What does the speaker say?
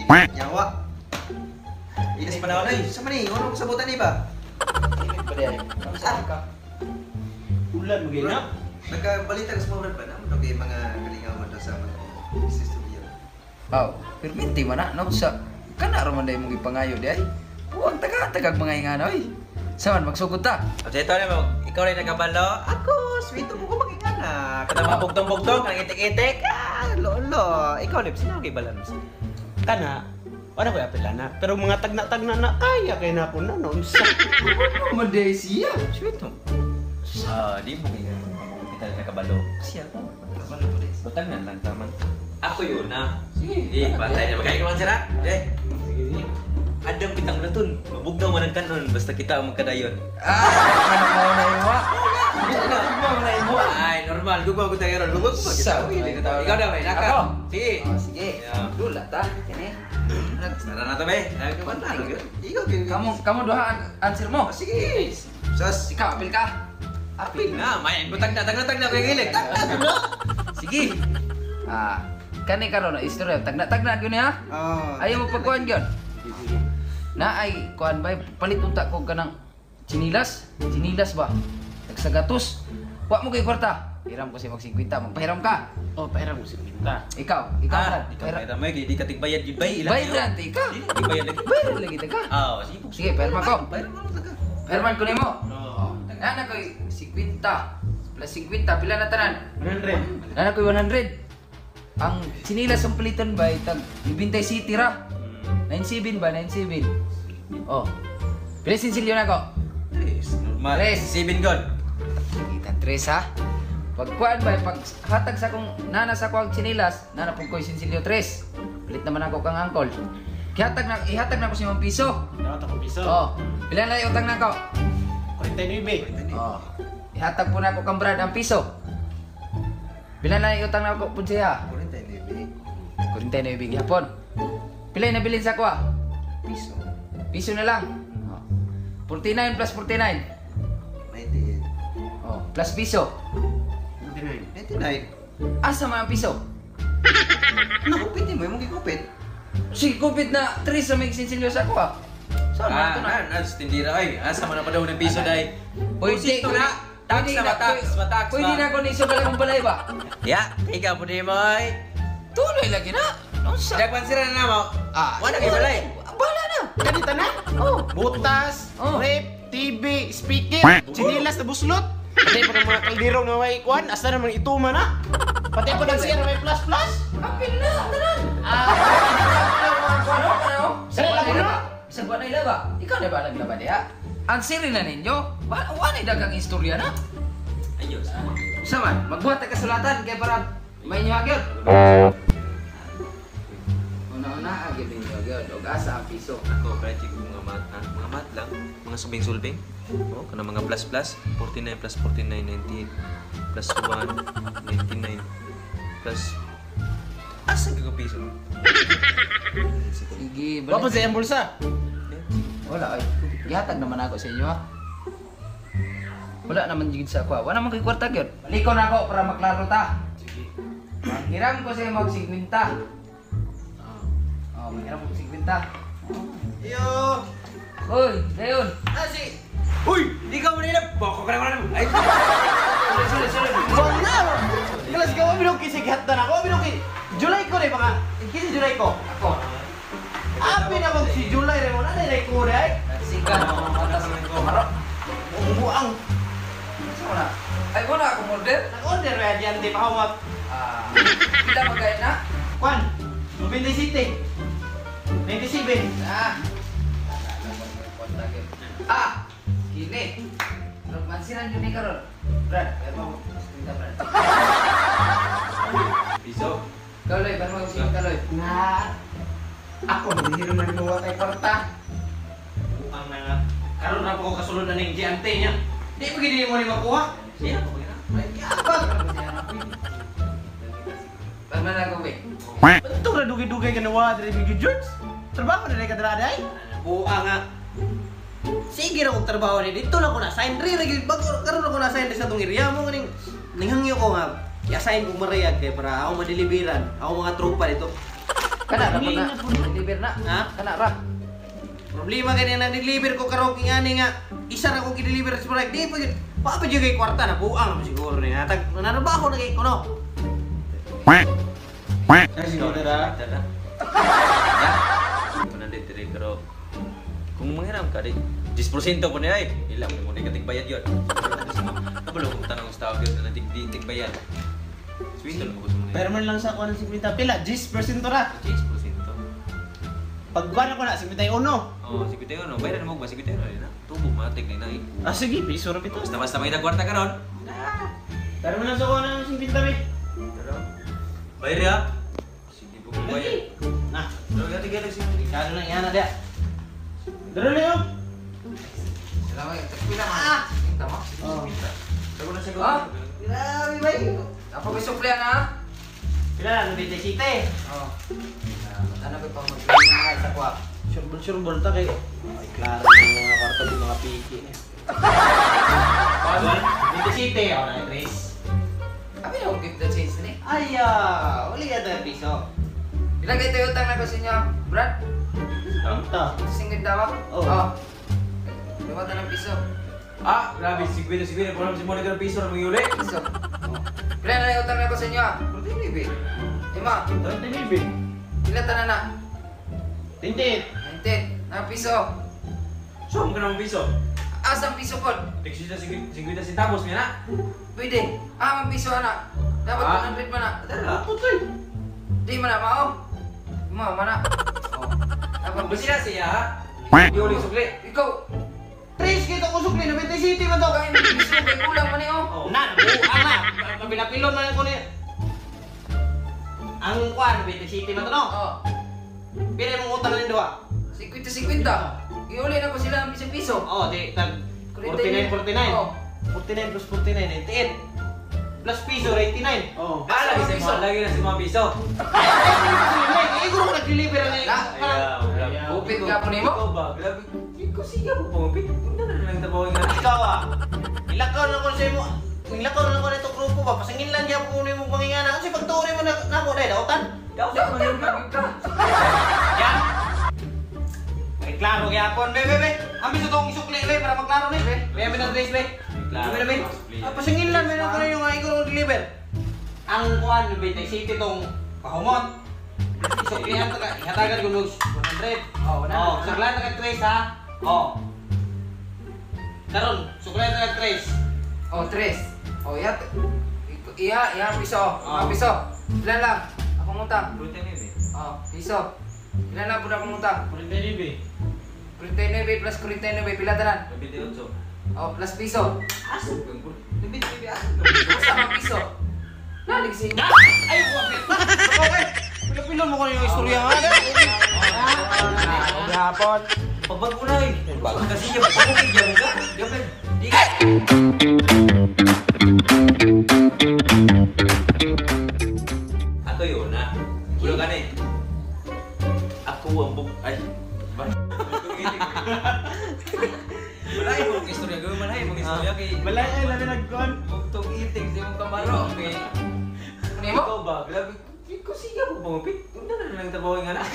Yawa. Ilis panahon ay. Sa mani, ano kasabutan ni ba? Init pa diay. Kamusta ka? Ulan mo gina. Nagkabalita ka sa mga brad ba na? Kay mga kalingawan daw sa mga business studio. Aw, perminti man na no sa kana ra man day mong gipangayo di ay. Buwang taga-tagag mga ingana oy. Saman magsugod ta. O ito na mo, ikaw rin nagkabalo. Ako, sweet mo ko magingana. Kada mga bugtong-bugtong, kanang itik-itik. Ah, lolo. Ikaw, Lips, sino kay balance? Kana wala ko apel na. Pero mga tagna-tagna na kaya kay na ako na no. Unsa? Ano man day siya? Sweet mo. Ah, di mo kaya. Kita nakabalo. Siya ko. Butang na lang taman. Ako yun na. Sige. Eh, patay na. Magkaya ka man sira. Eh, Sige, sige. Adam kitang raton. Mabugnaw man ang kanon. Basta kita ang magkadayon. Ah, ano mo na imo? Ano mo na imo? Ay, normal. Gugma ko tayo ron. Gugma ko. Ikaw daw, may naka. Ako. Sige. Oh, sige. Yeah. Dula ta kini. Tara na to, be. Ikaw, Kamu kamu duha ang answer mo. Sige. Sus. Ikaw apil ka. Apil na. May butang na. Tagna, tagna. Kaya gilig. Tagna, tagna. Sige. Ah, kani karon na istorya tagna-tagna gyud niya. Oh. Ayaw mo pagkuan gyud. Na ay kuan bay palit unta ko kanang chinilas, chinilas ba? Nagsagatos. Wa mo kay kwarta. Hiram ko si mag 50, magpahiram ka. Oh, pahiram ko si Pinta. Ikaw, ikaw Ah, Brad. ikaw Pahiram. bayad mo. Di ka tigbayad yun bay. Ilang Bayad ra ka. Di ka tigbayad lagi. Bayad lagi ta ka. Ah, sige. Sige, pirma ko. Bayad mo lang ka. Pirman ko nimo. Oo. Nana ko'y 50 plus 50 pila na tanan? 100. Nana ko'y 100. Ang chinilas ang palitan ba tag Ibintay City ra. 97 ba 97? Oh. Pila sinsilyo na ko? Tres. Normal. Tres. Seven god. Kita tres ha. Pag kuan ba pag hatag sa akong nana sa akong chinilas, nana pud ko'y sinsilyo tres. Palit naman ako kang angkol. Gihatag na ihatag na ko sa imong piso. Dapat ako piso. Oh. Pila na utang nako? 49. Oh. Ihatag po na ako kang Brad ang piso. Pila na utang na ako pud siya? 49. 49 gihapon. Pila yung nabilin sa ako ah? Piso. Piso na lang. Oh. 49 plus 49. 98. Oh, plus piso. 49. 99. Asa man ang piso? Nakupit mo, imong gikupit. Si kupit na 3 sa may sinsilyo sa ako ah. Saan man Ah, ito na? na, na, sa tindira ay. Asa man na pa daw ng piso day. Pwede Ito na. Tax na ba, tax, ba, tax Pwede ba. na ako ni isabel akong balay ba? Ya, ikaw po di mo ay. Tuloy lagi na. Unsa? Dagpan sira na mo. Ah, Wala kay balay. Bala na. Kanita na? Oh. Butas, Oh. rep, TV, speaker, chinilas na buslot. Pati pa ng mga kaldero na may kuan, asa naman ituma na. Pati pa ng siya na may plus plus. Apil na, tanan. Ah, Ano ano? Saan lang mo na? Sa buwan na ilaba. Ikaw na ba naglaba diha? Ang siri na ninyo, wa na dagang istorya na. Ayos. Sama, magbuhat ka kasulatan kay para may inyo agyod. Una-una agyod ninyo agyod. Og asa ang piso. Ako, Brad, yung mga mat, ah, mga mat lang, mga subing-sulbing. Oh, kana mga plus plus, 49 plus 49, 98, plus 1, 99, plus. Asa ka piso? Sige, Wa pa sa iyang bulsa. Wala ay. Gihatag naman ako sa inyo ha. Wala naman jud sa ako. Wala naman kay kwarta gyud. Baliko na ako para maklaro ta. Sige. Manghiram ko sa imo og 50. Oh, manghiram ko og 50. Iyo! Hoy, dayon. Ah, si! Uy! Di ka manila! Boko ka naman! Ay! Sulit, sulit, sulit. Wala! Kalas ka, bilog kay sige hatan ako, bilog kay July ko rin mga, kisi July ko. Ako. Abi na kong si July rin mo, na rin ko rin ay. Nagsika na mga mata sa Maro. Umuang. Saan mo na? Ay, wala akong order. Nag-order rin yan, di pa ako Ah, kita magkaya na? Kwan, Mabintay City. 97. Ah. Ah, kini. Mansiran yun ni karon. Brad, pero mo kita Brad. Piso? Kaloy, pero mo si Kaloy. Na, ako, hindi naman mo kay kwarta. Buang na nga. Karon na po ko kasulod na ning GMT niya. Di pa gid mo ni makuha. Siya ko na. Ay, yabang. Pero man ako be. Ito ra dugay-dugay ka nawa diri Big George. Trabaho na rin ka dira day. Buang nga. Sige ra kog trabaho ni dito lang ko na sign ri ra gyud bago karon ra ko na sign sa tong area mo kaning ninghangyo ko nga i-assign kog Mariag kay para ako madeliveran ako mga tropa dito. Kana ra na. Deliver na. Ha? Kana ra. Problema kani na deliver ko karon king ani nga isa ra ko gi-deliver sa barangay. Di pa gyud. Pa pa jud kay kwarta na buang man siguro ni. Hatag nanarbaho na kay ko no. Quack. Quack. Ay, sige ra. Tara. Ya. Kunan dito rin pero kung manghiram ka di 10% po niya ay. Ilang mo di ka tigbayad yun. Kabalo kung tanong sa tao yun na tigbayad. Swindle mo ko sa mga. Pero man lang sa kuan ng 50 pila, 10% ra. 10%. Pag kuan ako na 51. Oh, 51, bayaran mo ba 51 na? Tubo matik na eh. Ah sige, piso ra bitaw. Basta basta may kwarta karon. Pero man lang sa kuan ng 50 be. Bayar ya. Sige po kung bayar. Nah, Pero gati gati si kado na iyana dia. Dara Leo. Salamat. Pila man. Tama. Oh. Sago na sago. Ah? Grabe bay. Apa may supli na? Pila na 97. Oh. Ano ba pang mag sa kuha? Surbol-surbol ta kay. Ay klaro yung mga kwarta di mga piki ni. 27 oh na Trace. Abi na give the change ni. Ay, ah, uli yata yung piso. Pila kay tayo utang na ko sa inyo, Brad? Ta. 50 ba? Oo. Oh. Luwatan ng piso. Ah, grabe 50 50 pero si Monica ng piso na mangyuli. Piso. Pila na yung utang na ko sa inyo ah? 49. Ima, 29. pila tanan na? 28. 19. Na piso. So, mo ka ng piso. Asang piso pod? Tig 50 centavos niya na. Pwede. Ah, mang piso ana. Dapat Ah. 100 man na. Tara. Putoy. Di man na mao. Ma, mana. Oh. Dapat Basila siya ha. Quack. Di uli sukli. Ikaw, Trace kita ko sukli 97 man to. kay may piso kay kulang man ni oh. Oh. Na, buang na. Mapilapilon man ko ni. Ang kuan 27 man to no. Oh. Pila mong utang ning duha? 50-50. Iuli na ko sila ang piso-piso. Oh, di tag 49 49. Oh. 49 plus 49 98. Plus piso 89. Oh. Ah, lagi sa mga lagi na si mga piso. Ay, ay, ko nag-deliver na Na. Ayaw, grabe. Upit ka po nimo? Ikaw ba? Grabe. Ikaw siya po pumupit. Hindi na lang trabaho nga. Ikaw ah. Nilakaw na ko sa imo. Nilakaw na ko nito grupo ba. Pasangin lang gyud ko nimo pangingana. Kasi pagtuon mo na nako dai dautan. Daw sa mga ka. Ya. May klaro gyapon, be be be. Ambi sa tong isukli be para maklaro ni. Be, be na trace be. Klaro. Be be. Ah, pasangin lang meron ko na yung ko deliver. Ang kuan 27 tong pahumot. Isuklihan ta ka, ihatagan ko og 100. Oh, wala. Oh, suklihan ta ka trace ha. Oh. Karon, suklihan ta ka trace. Oh, tres. Oh, iya. Iya, iya piso. Oh. Oh. Piso. Ilan lang? Akong utang. 49. Oh, piso. Ilan lang po na akong utang? 49. 49 plus 49, pila tanan? 28. Oh, plus piso. Aso kang kulo. 29 aso. Asa ang piso? Lalig sa inyo. Ay, ko apit na. Okay. Pilapilon mo ko yung istorya nga. Gapon. Pagbago na eh. Kasi yung pagkukig yan ka. Gabi. Di ka. Ato yun na. Kulo ka na eh. Ako ang bug... Ay. Malay mong istorya. Gawin malay mong istorya kay... Balay ay labi nagkuan. Bugtong itik sa imong kamaro. Kay... Nimo? Ikaw ba? Grabe. Ikaw siya po pumupit. Hindi na lang trabaho nga na.